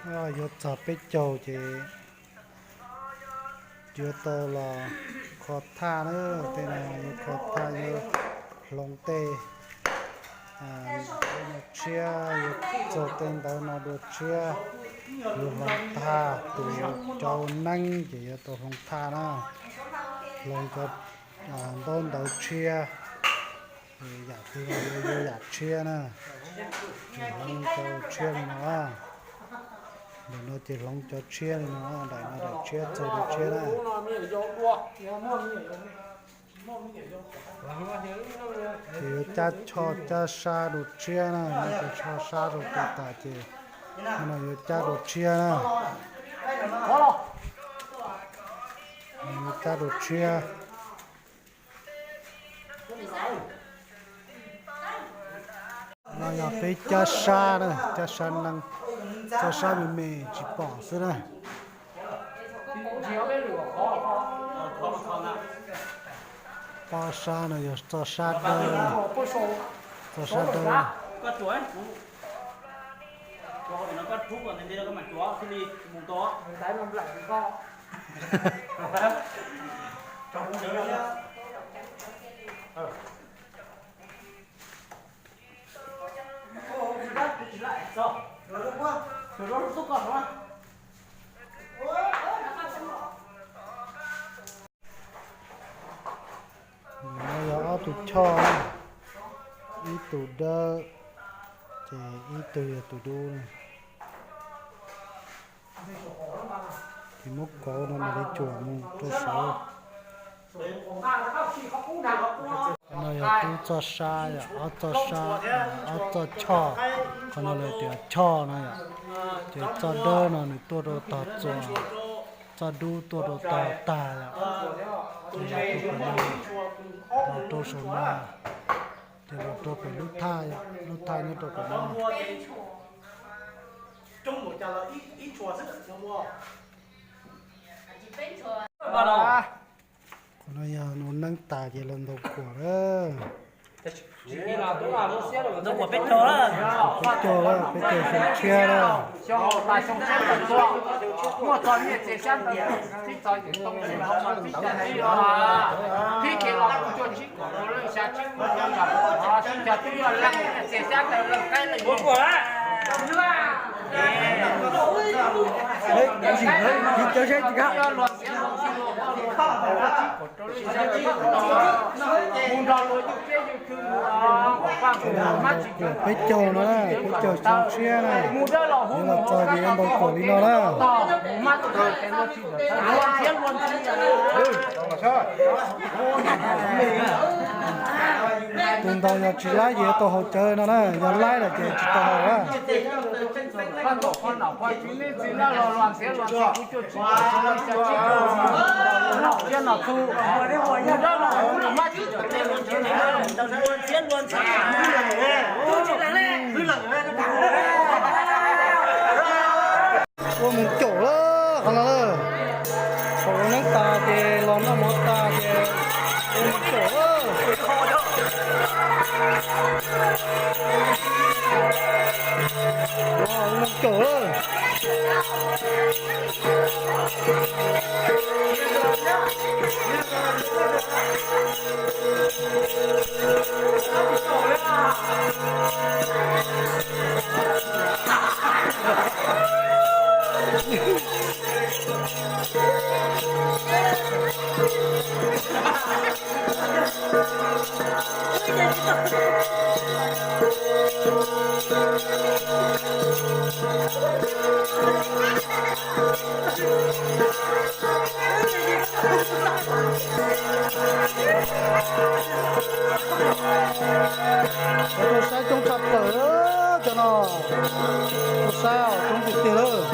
Yuav txog peb caug ces yuav tau los kho thaj na, tej no yuav kho thaj, yuav hloov tej tshiab, yuav txog tej ntawd no dua tshiab, yuav hloov thaj, tus cov ua neeb ces yuav tau hloov thaj na, hloov cov ntaub ntawv tshiab, yam twg los yuav yam tshiab na, tsis hloov cov tshiab li no. Ntawm no ces hloov cov tshiab li no, daim no daim tshiab txog dua tshiab na. Ces yuav cab choj cab sab dua tshiab na, no ces choj sab rau pem tas ces no yuav cab dua tshiab na. Yuav cab dua tshiab. No yog peb cab sab na, cab sab neeb, txoj sab me me tsis pom xwb na. Pob sab no yog txoj sab dawb, txoj sab dawb. No yog ob tug choj, ib tug dawb, ces ib tug yog tus dub na. Ces muab kauv no mam li cuam mus rau saud. Qhov no yog kub txoj sab yom, ob txoj sab, ob txoj choj, qhov no lawv tias choj no yom. Ces txoj dawb no nws tuaj rau tog txuas, txoj dub tuaj rau tog tag yom. Ces los rau qhov no, los rau saum no, ces los rau pem lub thaj yom, lub thaj nyob rau pem no. Qhov no yog ua neeb tas ces los ntaus kuam lawm. Ntaus kuam peb caug lawm, peb caug xyoo tshiab lawm. Peb caug no, peb caug xyoo tshiab na, yuav los txog ces yuav ntaus kuam li no na. Tus ntaus yog tsis laib ces yuav tau haus cawv no na, yog laib lawm ces tsis tau haus na. Ua mus caum lawm qhov no lawm. Thaum ua neeb tas ces los noj mov tas ces ua mus caum lawm. Ua mus caum lawm. Cov tuaj saib coob tshaj plaws cov no, tuaj saib coob tiag tiag lawm.